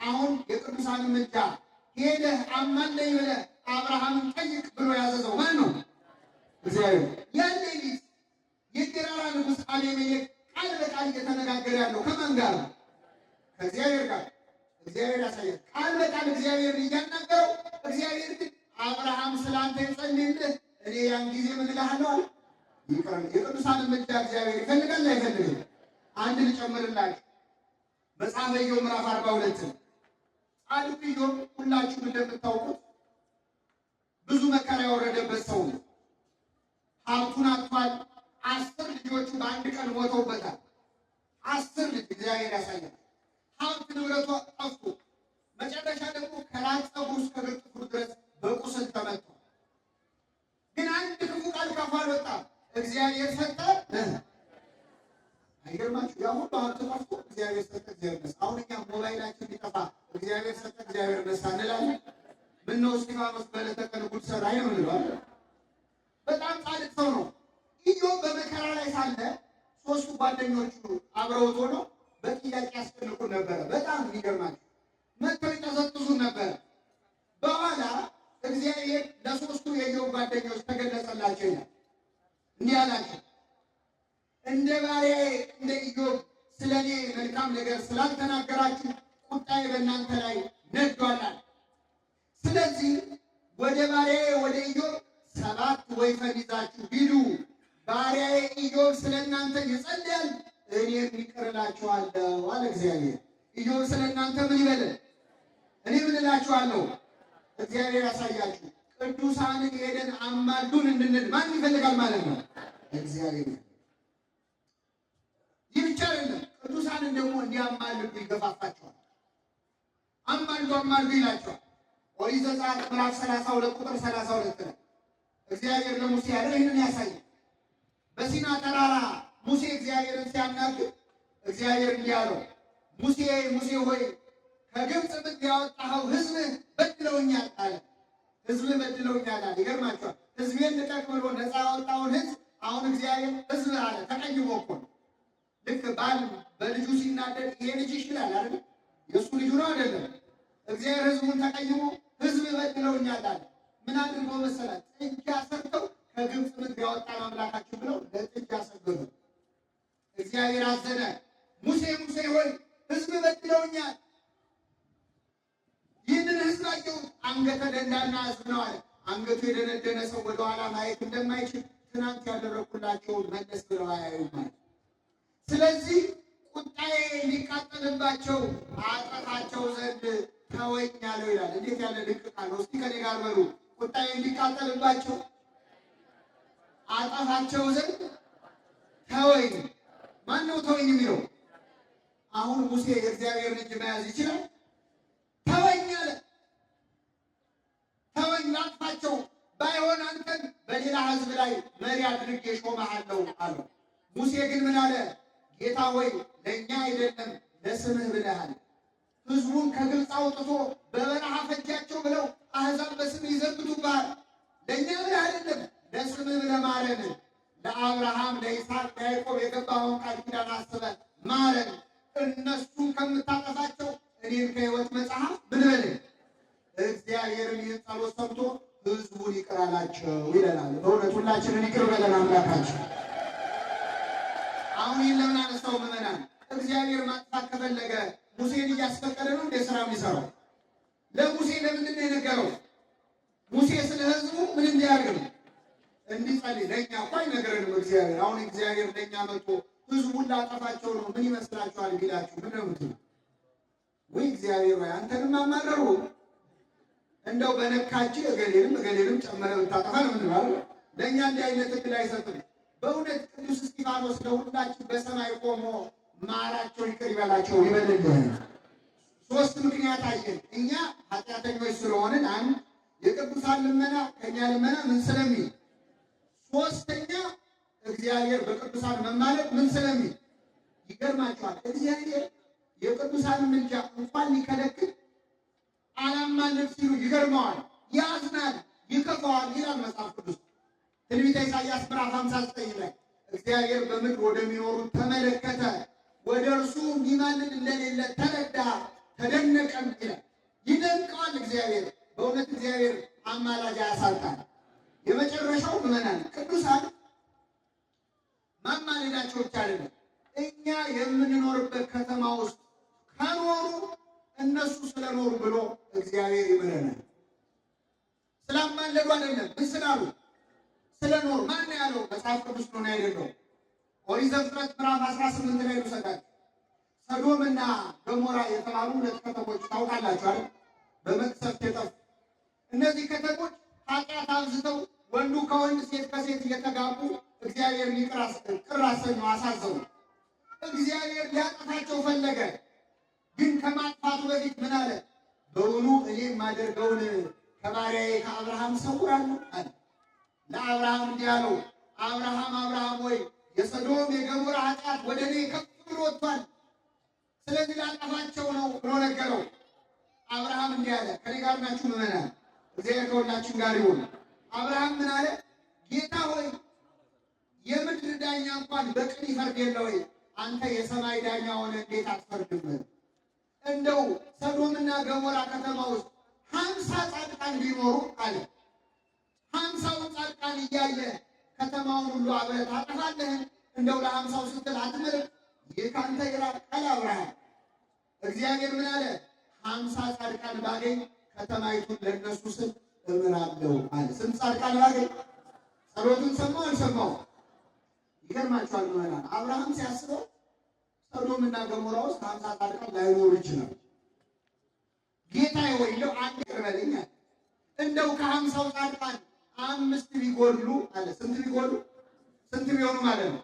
አሁን የቅዱሳን ምልጃ ሄደህ አማለኝ ብለህ አብርሃምን ጠይቅ ብሎ ያዘዘው ማን ነው? እግዚአብሔር። ያን ሌሊት የጌራራ ንጉሥ አቤሜሌክ ቃል በቃል እየተነጋገረ ያለው ከማን ጋር ነው? ከእግዚአብሔር ጋር። እግዚአብሔር ያሳያል። ቃል በቃል እግዚአብሔር እያናገረው፣ እግዚአብሔር ግን አብርሃም ስላንተ ይጸልይልህ እኔ ያን ጊዜ ምን እልሃለሁ አለ። ይቅር። የቅዱሳንን ምልጃ እግዚአብሔር ይፈልጋል አይፈልግም? አንድ ልጨምርላችሁ። መጽሐፈ ኢዮብ ምዕራፍ 42 ጻድቁ ኢዮብ ሁላችሁም እንደምታውቁት ብዙ መከራ የወረደበት ሰው ነው። ሀብቱን አጥቷል። 10 ልጆቹ በአንድ ቀን ሞተውበታል። 10 ልጅ እግዚአብሔር ያሳያል። ሀብት ንብረቱ ጠፍቶ መጨረሻ ደግሞ ከራስ ፀጉሩ እስከ እግር ጥፍሩ ድረስ በቁስል ተመቷል። ግን አንድ ክፉ ቃል ካፉ አልወጣም። እግዚአብሔር ሰጠ። አይገርማችሁ? ያ ሁሉ ሀብት ጠፍቶ እግዚአብሔር ሰጠ፣ እግዚአብሔር ነሳ። አሁን እኛ ሞባይላችን ቢጠፋ እግዚአብሔር ሰጠ፣ እግዚአብሔር ነሳ እንላለን። ምነው እስጢፋኖስ በዕለተ ቀን ጉድ ሰራኝ ነው የምንለው አይደል? በጣም ጻድቅ ሰው ነው። ኢዮብ በመከራ ላይ ሳለ ሶስቱ ጓደኞቹ አብረውት ሆነው በጥያቄ ያስጨንቁ ነበረ። በጣም የሚገርማቸው መጥተው ይቀሰቅሱ ነበረ። በኋላ እግዚአብሔር ለሶስቱ የኢዮብ ጓደኞች ተገለጸላቸው ይላል። እንዲህ አላቸው፣ እንደ ባሪያዬ እንደ ኢዮብ ስለ እኔ መልካም ነገር ስላልተናገራችሁ ቁጣዬ በእናንተ ላይ ነዷል። ስለዚህ ወደ ባሪያዬ ወደ ኢዮብ 7 ወይፈን ይዛችሁ ሂዱ። ባሪያዬ ኢዮብ ስለ እናንተ ይጸልያል፣ እኔም ይቅር እላችኋለሁ አለ እግዚአብሔር። ኢዮብ ስለ እናንተ ምን ይበል? እኔ ምን እላችኋለሁ? እግዚአብሔር ያሳያችሁ። ቅዱሳንን ሄደን አማልዱን እንድንል ማን ይፈልጋል ማለት ነው? እግዚአብሔር። ይህ ብቻ አይደለም፣ ቅዱሳንን ደግሞ እንዲያማልዱ ይገፋፋቸዋል። አማልዱ አማልዱ ይላቸዋል። ኦሪት ዘጸአት ምዕራፍ 32 ቁጥር 32 ላይ እግዚአብሔር ለሙሴ ያለው ይህንን ያሳያል። በሲና ተራራ ሙሴ እግዚአብሔርን ሲያናግር እግዚአብሔር እንዲህ አለው፣ ሙሴ ሙሴ ሆይ ከግብፅ ምድር ያወጣኸው ሕዝብህ በድለውኛል አለ። ሕዝብህ በድለውኛል አለ። ይገርማችኋል። ሕዝቤን ልቀቅ ብሎ ነፃ ያወጣውን ሕዝብ አሁን እግዚአብሔር ሕዝብ አለ። ተቀይሞ እኮ ነው። ልክ ባል በልጁ ሲናደድ ይሄ ልጅሽ ይላል አይደል? የእሱ ልጁ ነው አይደለም? እግዚአብሔር ሕዝቡን ተቀይሞ ሕዝብ በድለውኛል አለ። ምን አድርገው መሰላት? ጥጃ ሰርተው ከግብፅ ምድር ያወጣን አምላካችን ብለው ለጥጃ ሰገዱ። እግዚአብሔር አዘነ። ሙሴ ሙሴ ሆይ ሕዝብ በድለውኛል፣ ይህንን ሕዝብ አየሁት፣ አንገተ ደንዳና ሕዝብ ነው አለ። አንገቱ የደነደነ ሰው ወደኋላ ማየት እንደማይችል ትናንት ያደረኩላቸውን መለስ ብለው አያዩም ማለት። ስለዚህ ቁጣዬ ሊቃጠልባቸው አጠፋቸው ዘንድ ተወኝ አለው ይላል። እንዴት ያለ ድንቅ ቃል ነው! እስቲ ከኔ ጋር በሉ፣ ቁጣዬ ሊቃጠልባቸው አጠፋቸው ዘንድ ተወኝ። ማን ነው ተወኝ የሚለው? አሁን ሙሴ የእግዚአብሔር ልጅ መያዝ ይችላል? ተወኝ አለ። ተወኝ ላጥፋቸው፣ ባይሆን አንተን በሌላ ሕዝብ ላይ መሪ አድርጌ ሾመሃለሁ አለው። ሙሴ ግን ምን አለ? ጌታ ሆይ ለእኛ አይደለም ለስምህ ብለሃል። ሕዝቡን ከግብፅ አውጥቶ በበረሃ ፈጃቸው ብለው አሕዛብ በስምህ ይዘብቱብሃል። ለእኛ ብለህ አይደለም ለስምህ ብለህ ማረን። ለአብርሃም ለይስሐቅ፣ ለያዕቆብ የገባኸውን ቃል ኪዳን አስበህ ማረን። እነሱን ከምታጠፋቸው እኔን ከሕይወት መጽሐፍ ምን በለኝ። እግዚአብሔርም ይህን ጸሎት ሰምቶ ሕዝቡን ይቅር አላቸው ይለናል። በእውነት ሁላችንን ይቅር በለን አምላካችን። አሁን ይህን ለምን አነሳው? ምዕመናን፣ እግዚአብሔር ማጥፋት ከፈለገ ሙሴን እያስፈቀደ ነው እንደ ስራ የሚሰራው? ለሙሴ ለምንድን ነው የነገረው? ሙሴ ስለ ሕዝቡ ምን እንዲያደርግ ነው? እንዲጸልይ። ለእኛ እኮ አይነግረንም እግዚአብሔር። አሁን እግዚአብሔር ለእኛ መጥቶ ሕዝቡን ላጠፋቸው ነው ምን ይመስላችኋል ቢላችሁ ምን ነው የምትሉ? ወይ እግዚአብሔር ወይ አንተንም አማረሩ እንደው በነካች እገሌንም እገሌንም ጨመረ ብታጠፋ ነው የምንለው አይደል? ለእኛ እንዲህ አይነት እድል አይሰጥም። በእውነት ቅዱስ እስጢፋኖስ ለሁላችን በሰማይ ቆሞ ማራቸው ይቅር ይበላቸው ይበልልን። ሶስት ምክንያት አየን። እኛ ኃጢአተኞች ስለሆንን አንድ፣ የቅዱሳን ልመና ከኛ ልመና ምን ስለሚል፣ ሶስተኛ እግዚአብሔር በቅዱሳን መማለድ ምን ስለሚል። ይገርማችኋል። እግዚአብሔር የቅዱሳን ምልጃ እንኳን ሊከለክል አላማልድ ሲሉ ይገርመዋል፣ ያዝናል፣ ይከፋዋል ይላል መጽሐፍ ቅዱስ። ትንቢተ ኢሳይያስ ምዕራፍ 59 ላይ እግዚአብሔር በምድር ወደሚኖሩ ተመለከተ፣ ወደ እርሱ የሚማልድ እንደሌለ ተረዳ፣ ተደነቀም ይላል። ይደንቀዋል እግዚአብሔር። በእውነት እግዚአብሔር አማላጅ አያሳጣን። የመጨረሻው ምዕመናን ቅዱሳን ማማለዳቸው ብቻ አይደለም፣ እኛ የምንኖርበት ከተማ ውስጥ ከኖሩ እነሱ ስለኖሩ ብሎ እግዚአብሔር ይምረናል። ስላማለዱ አይደለም፣ ምን ስላሉ? ስለኖሩ። ማን ያለው? መጽሐፍ ቅዱስ ነው አይደለም? ኦሪት ዘፍጥረት ምዕራፍ 18 ላይ ልውሰዳችሁ። ሰዶምና ገሞራ የተባሉ ሁለት ከተሞች ታውቃላችሁ አይደል? በመቅሰፍት የጠፉ እነዚህ ከተሞች ኃጢአት አብዝተው ወንዱ ከወንድ ሴት ከሴት እየተጋቡ እግዚአብሔርን ቅር አሰኙ፣ አሳዘኑ። እግዚአብሔር ሊያጠፋቸው ፈለገ። ግን ከማጥፋቱ በፊት ምን አለ? በውኑ እኔ የማደርገውን ከባሪያዬ ከአብርሃም ሰውራለሁ አለ። ለአብርሃም እንዲህ አለው፣ አብርሃም አብርሃም ሆይ የሰዶም የገሞራ ኃጢአት ወደ እኔ ከፍ ብሎ ወጥቷል፣ ስለዚህ ላጠፋቸው ነው ብሎ ነገረው። አብርሃም እንዲህ አለ፣ ከኔ ጋር ናችሁ ምዕመናን? እግዚአብሔር ከሁላችን ጋር ይሁን። አብርሃም ምን አለ? ጌታ ሆይ የምድር ዳኛ እንኳን በቅን ይፈርድ የለ ወይ? አንተ የሰማይ ዳኛ ሆነ እንዴት አትፈርድም? እንደው ሰዶምና ገሞራ ከተማ ውስጥ 50 ጻድቃን ቢኖሩ አለ 50ውን ጻድቃን እያየ ከተማውን ሁሉ አብረህ ታጠፋለህ? እንደው ለ50ው ስትል አትምርም? ይህ ከአንተ ይራቅ አለ አብርሃም። እግዚአብሔር ምን አለ? 50 ጻድቃን ባገኝ ከተማይቱን ለእነሱ ስል እምራለሁ አለ። ስንት ጻድቃን ባገኝ? ጸሎቱን ሰማው አልሰማው? ይገርማችኋል ምዕመናን፣ አብርሃም ሲያስበው ሰዶምና ገሞራ ውስጥ 50 ጻድቃን ላይኖሩ ይችላል። ጌታዬ ሆይ እንደው አንድ ይቅር በለኝ አለ። እንደው ከ50ው ጻድቃን 5 ቢጎድሉ አለ። ስንት ቢጎድሉ? ስንት ቢሆኑ ማለት ነው?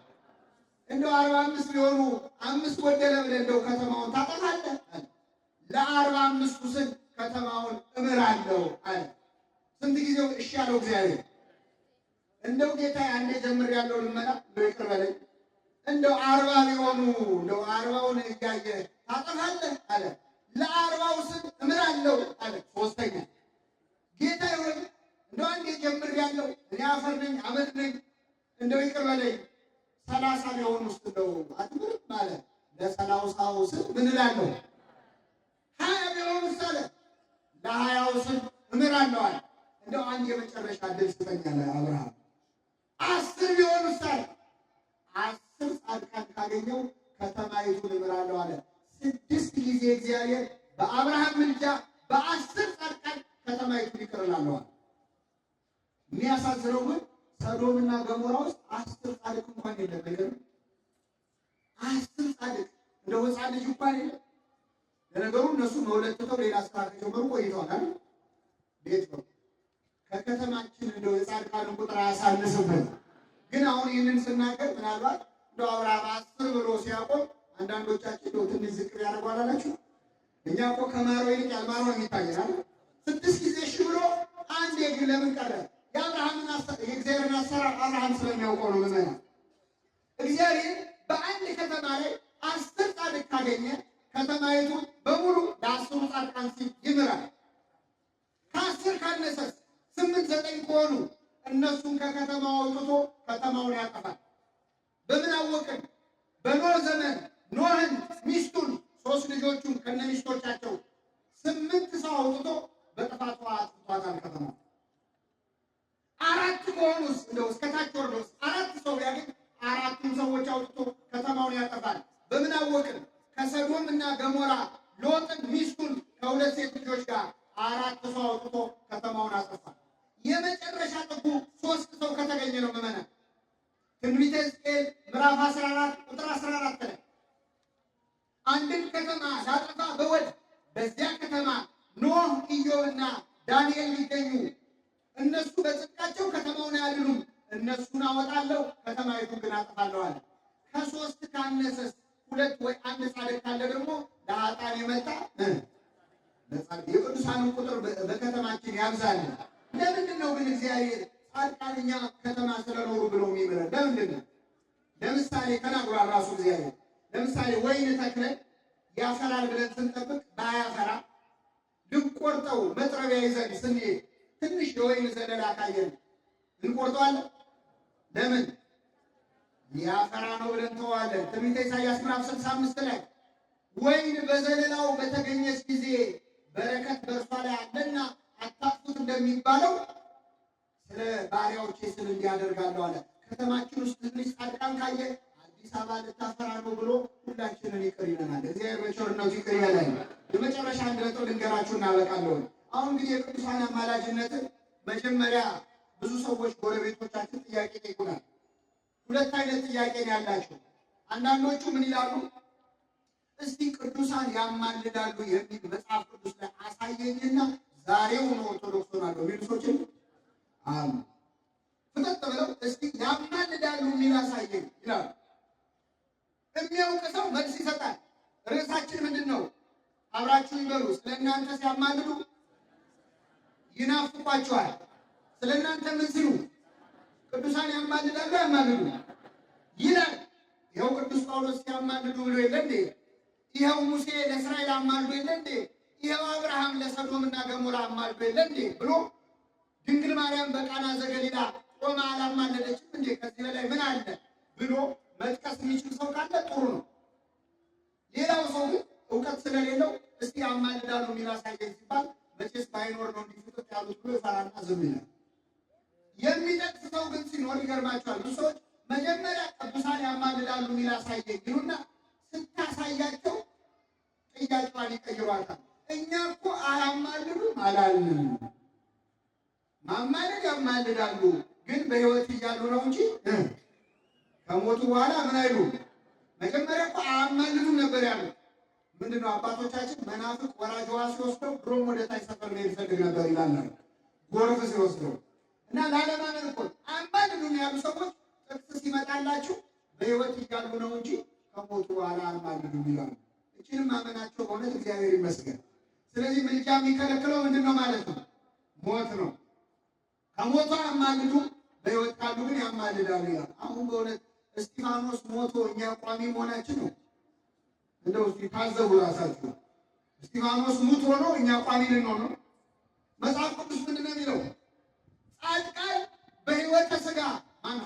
እንደው 45 ቢሆኑ 5 ጎደለ ብለህ እንደው ከተማውን ታጠፋለህ አለ። ለ45ቱ ስል ከተማውን እምራለሁ አለ። ስንት ጊዜው እሺ ያለው እግዚአብሔር? እንደው ጌታዬ አንዴ ጀምሬያለሁ ልመና እንደው ይቅር በለኝ፣ እንደው 40 ቢሆኑ እንደው 40ውን እያየህ ታጠፋለህ አለ። ለ40ው ስል እምራለሁ አለ። ሶስተኛ ጌታዬ ሆይ እንደው አንዴ ጀምሬያለሁ እኔ አፈር ነኝ አመድ ነኝ እንደው ይቅር በለኝ፣ 30 ቢሆኑ ውስጥ እንደው አትምርም አለ። ለ30ው ስል ምን እላለሁ? 20 ቢሆኑ ውስጥ አለ ለ20ው ስል እምራለሁ አለ። እንደው አንድ የመጨረሻ ዕድል ስጠኝ አለ አብርሃም። 10 ቢሆኑ ውስጥ አለ 10 ጻድቃን ካገኘው ከተማይቱን እምራለሁ አለ። 6 ጊዜ እግዚአብሔር በአብርሃም ምልጃ በ10 ጻድቃን ከተማይቱን ይቅር እላለሁ አለ። የሚያሳዝነው ግን ሰዶምና ገሞራ ውስጥ 10 ጻድቅ እንኳን የለም። አይገርም? 10 ጻድቅ እንደው ሕፃን ልጅ እንኳን የለም። ለነገሩ እነሱ መውለድ ትተው ሌላ ስራ ከጀመሩ ቆይተዋል አይደል? ቤት ነው ከከተማችን እንደው የጻድቃንን ቁጥር አያሳንስብን። ግን አሁን ይህንን ስናገር ምናልባት እንደው አብርሃም 10 ብሎ ሲያቆም አንዳንዶቻችን እንደው ትንሽ ዝቅ ያደርጓል አላችሁ። እኛ እኮ ከማረው ይልቅ ያልማረው ነው የሚታየን አይደል? 6 ጊዜ እሺ ብሎ አንዴ ግን ለምን ቀረ? የእግዚአብሔርን አሰራር አብርሃም ስለሚያውቀው ነው። ምዕመናን፣ እግዚአብሔር በአንድ ከተማ ላይ 10 ጻድቅ ካገኘ ከተማይቱን በሙሉ ለ10 ጻድቃን ሲል ይምራል። ከ10 ካነሰስ 8 9 ከሆኑ እነሱን ከከተማው አውጥቶ ከተማውን ያጠፋል። በምን አወቅን? በኖህ ዘመን ኖህን ሚስቱን 3 ልጆቹን ከነሚስቶቻቸው 8 ሰው አውጥቶ በጥፋት ውሃ አጥፍቷታል ከተማው። 4 ከሆኑስ እንደው እስከ ታች ወርዶስ 4 ሰው ቢያገኝ 4ቱን ሰዎች አውጥቶ ከተማውን ያጠፋል። በምን አወቅን? ከሰዶም እና ገሞራ ሎጥን ሚስቱን ከ2 ሴት ልጆች ጋር 4 ሰው አውጥቶ ከተማውን አጠፋ። የመጨረሻ ጥጉ 3 ሰው ከተገኘ ነው ምዕመናን። ትንቢተ ሕዝቅኤል ምዕራፍ 14 ቁጥር 14 ላይ አንድን ከተማ ላጠፋ በወድ በዚያ ከተማ ኖህ ኢዮብና ዳንኤል ቢገኙ እነሱ በጽድቃቸው ከተማውን አያድኑም፣ እነሱን አወጣለሁ ከተማይቱን ግን አጠፋለሁ አለ። ከ3 ካነሰስ 2 ወይ 1 ጻድቅ ካለ ደግሞ ለኃጥአን የመጣ ለጻድቅ የቅዱሳንን ቁጥር በከተማችን ያብዛል። ለምንድን ነው ግን እግዚአብሔር ጻድቃን እኛ ከተማ ስለኖሩ ብሎ የሚምረን? ለምንድን ነው? ለምሳሌ ተናግሯል ራሱ እግዚአብሔር። ለምሳሌ ወይን ተክለን ያፈራል ብለን ስንጠብቅ ባያፈራ ልንቆርጠው መጥረቢያ ይዘን ስንሄድ ትንሽ የወይን ዘለላ ካየን እንቆርጠዋለን? ለምን? ሊያፈራ ነው ብለን ተዋለን። ትንቢተ ኢሳይያስ ምዕራፍ 65 ላይ ወይን በዘለላው በተገኘች ጊዜ በረከት በእርሷ ላይ አለና አታጥፉት እንደሚባለው ስለ ባሪያዎቼ ስል እንዲያደርጋለሁ አለ። ከተማችን ውስጥ ትንሽ ጻድቃን ካየ አዲስ አበባ ልታፈራ ነው ብሎ ሁላችንን ይቅር ይለናል። እግዚአብሔር በቸርነቱ ይቅር ይበለን። የመጨረሻ አንድ ነጥብ ልንገራችሁ እናበቃለሁ። አሁን እንግዲህ የቅዱሳን አማላጅነትን መጀመሪያ ብዙ ሰዎች ጎረቤቶቻችን ጥያቄ ይጠይቁናል። ሁለት አይነት ጥያቄ ነው ያላቸው። አንዳንዶቹ ምን ይላሉ? እስቲ ቅዱሳን ያማልዳሉ የሚል መጽሐፍ ቅዱስ ላይ አሳየኝና ዛሬውኑ ኦርቶዶክስ ሆናለሁ የሚሉ ሰዎች አሉ። ፍጥጥ ብለው እስቲ ያማልዳሉ የሚል አሳየኝ ይላሉ። የሚያውቅ ሰው መልስ ይሰጣል። ርዕሳችን ምንድነው? አብራችሁ ይበሉ። ስለእናንተ ሲያማልዱ ይናፍቋቸዋል። ስለእናንተ ምን ሲሉ? ቅዱሳን ያማልዳሉ ያማልዱ ይላል። ይኸው ቅዱስ ጳውሎስ ሲያማልዱ ብሎ የለ እንዴ? ይኸው ሙሴ ለእስራኤል አማልዶ የለ እንዴ? ይኸው አብርሃም ለሰዶምና ገሞራ አማልዶ የለ እንዴ ብሎ ድንግል ማርያም በቃና ዘገሊላ ቆማ አላማለደችም እንዴ? ከዚህ በላይ ምን አለ ብሎ መጥቀስ የሚችል ሰው ካለ ጥሩ ነው። ሌላው ሰው ግን እውቀት ስለሌለው እስቲ ያማልዳሉ የሚል አሳየኝ ሲባል መቼስ ባይኖር ነው እንዲፍጥጥ ያሉት ብሎ ይፈራና ዝም ይላል። የሚጠቅስ ሰው ግን ሲኖር ይገርማቸዋል። ብዙ ሰዎች መጀመሪያ ቅዱሳን ያማልዳሉ የሚል አሳየኝ ይሉና ስታሳያቸው ጥያቄዋን ይቀይሯታል። እኛ እኮ አያማልዱም አላልንም። ማማለድ ያማልዳሉ፣ ግን በሕይወት እያሉ ነው እንጂ ከሞቱ በኋላ ምን አይሉ። መጀመሪያ እኮ አያማልዱም ነበር ያሉት። ምንድነው አባቶቻችን መናፍቅ ወራጅ ውሃ ሲወስደው ድሮም ወደ ታች ሰፈር መሄድ ይፈልግ ነበር ይላል። ጎርፍ ሲወስደው እና ላለማመን እኮ አያማልዱም ያሉ ሰዎች ጥቅስ ሲመጣላችሁ በሕይወት እያሉ ነው እንጂ ከሞቱ በኋላ አያማልዱም ይላሉ። እችንም ማመናቸው በእውነት እግዚአብሔር ይመስገን። ስለዚህ ምልጃ የሚከለክለው ምንድን ነው ማለት ነው? ሞት ነው። ከሞቱ አያማልዱም፣ በሕይወት ካሉ ግን ያማልዳሉ ይላል። አሁን በእውነት እስጢፋኖስ ሞቶ እኛ ቋሚ መሆናችን ነው። እንደው እስቲ ታዘቡ ራሳችሁ። እስጢፋኖስ ሙት ሆኖ እኛ ቋሚ ልንሆን ነው? መጽሐፍ ቅዱስ ምንድን ነው የሚለው? ጻድቃን በሕይወተ ሥጋ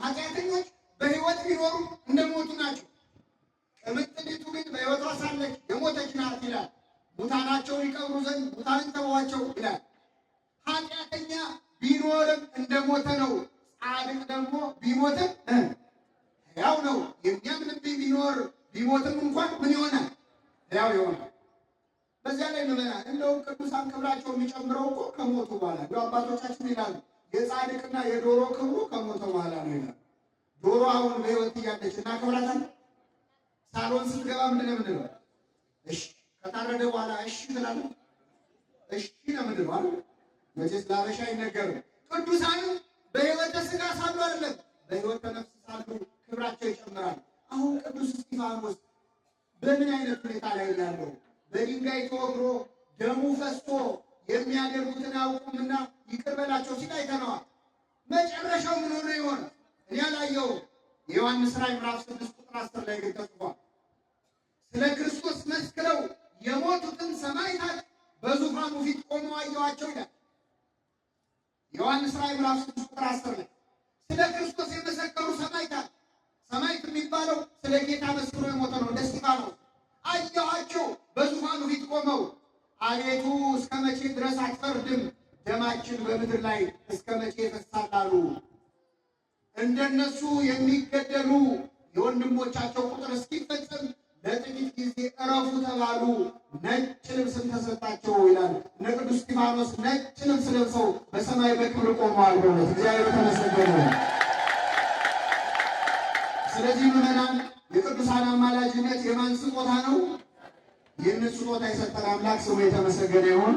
ኃጢአተኞች በሕይወት ቢኖሩ እንደሞቱ ናቸው። ቅምጥሊቱ ግን በሕይወቷ ሳለች የሞተች ናት ይላል። ሙታናቸውን ይቀብሩ ዘንድ ሙታንን ተዋቸው ይላል። ኃጢአተኛ ቢኖርም እንደሞተ ነው። ጻድቅ ደግሞ ቢሞትም ሕያው ነው። የሚያምንብኝ ቢኖር ቢሞትም እንኳን ምን ይሆናል? ሕያው ይሆናል። በዚያ ላይ ምዕመናን እንደውም ቅዱሳን ክብራቸው የሚጨምረው እኮ ከሞቱ በኋላ እንደው አባቶቻችን ይላሉ የጻድቅና የዶሮ ክብሩ ከሞተ በኋላ ነው ይላሉ። ዶሮ አሁን በሕይወት እያለች እናከብራታለን። ሳሎን ስትገባ ምንድን ነው የምንለው? እሺ ከታረደ በኋላ እሺ ትላለች። እሺ ነው የምንለው አይደል? መቼስ ለአበሻ አይነገርም። ቅዱሳንም በሕይወተ ሥጋ ሳሉ አይደለም በሕይወተ ነፍስ ሳሉ ክብራቸው ይጨምራል። አሁን ቅዱስ እስጢፋኖስ በምን አይነት ሁኔታ ላይ ያለው? በድንጋይ ተወግሮ ደሙ ፈሶ የሚያደርጉትን አያውቁምና ይቅር በላቸው ሲል አይተነዋል። መጨረሻው ምን ሆነ ይሆን? እኔ አላየሁም። የዮሐንስ ራዕይ ምዕራፍ 6 ቁጥር 10 ላይ ግን ተጽፏል። ስለ ክርስቶስ መስክረው የሞቱትን ሰማዕታት በዙፋኑ ፊት ቆመው አየኋቸው ይላል። ዮሐንስ ራዕይ ምዕራፍ 6 ቁጥር 10 ላይ ስለ ክርስቶስ የመሰከሩ ሰማዕታት፣ ሰማዕት የሚባለው ስለ ጌታ መስክሮ የሞተ ነው። እንደ እስጢፋኖስ አየኋቸው በዙፋኑ ፊት ቆመው፣ አቤቱ እስከ መቼ ድረስ አትፈርድም? ደማችን በምድር ላይ እስከ መቼ ይፈሳል አሉ። እንደነሱ የሚገደሉ የወንድሞቻቸው ቁጥር እስኪፈጸም ለጥቂት ጊዜ እረፉ ተባሉ። ነጭ ልብስም ተሰጣቸው ይላል። እነ ቅዱስ እስጢፋኖስ ነጭ ልብስ ለብሰው በሰማይ በክብር ቆመዋል። በእውነት እግዚአብሔር የተመሰገነ። ስለዚህ ምዕመናን የቅዱሳን አማላጅነት የማን ስጦታ ነው? ይህንን ስጦታ የሰጠን አምላክ ስሙ የተመሰገነ ይሁን።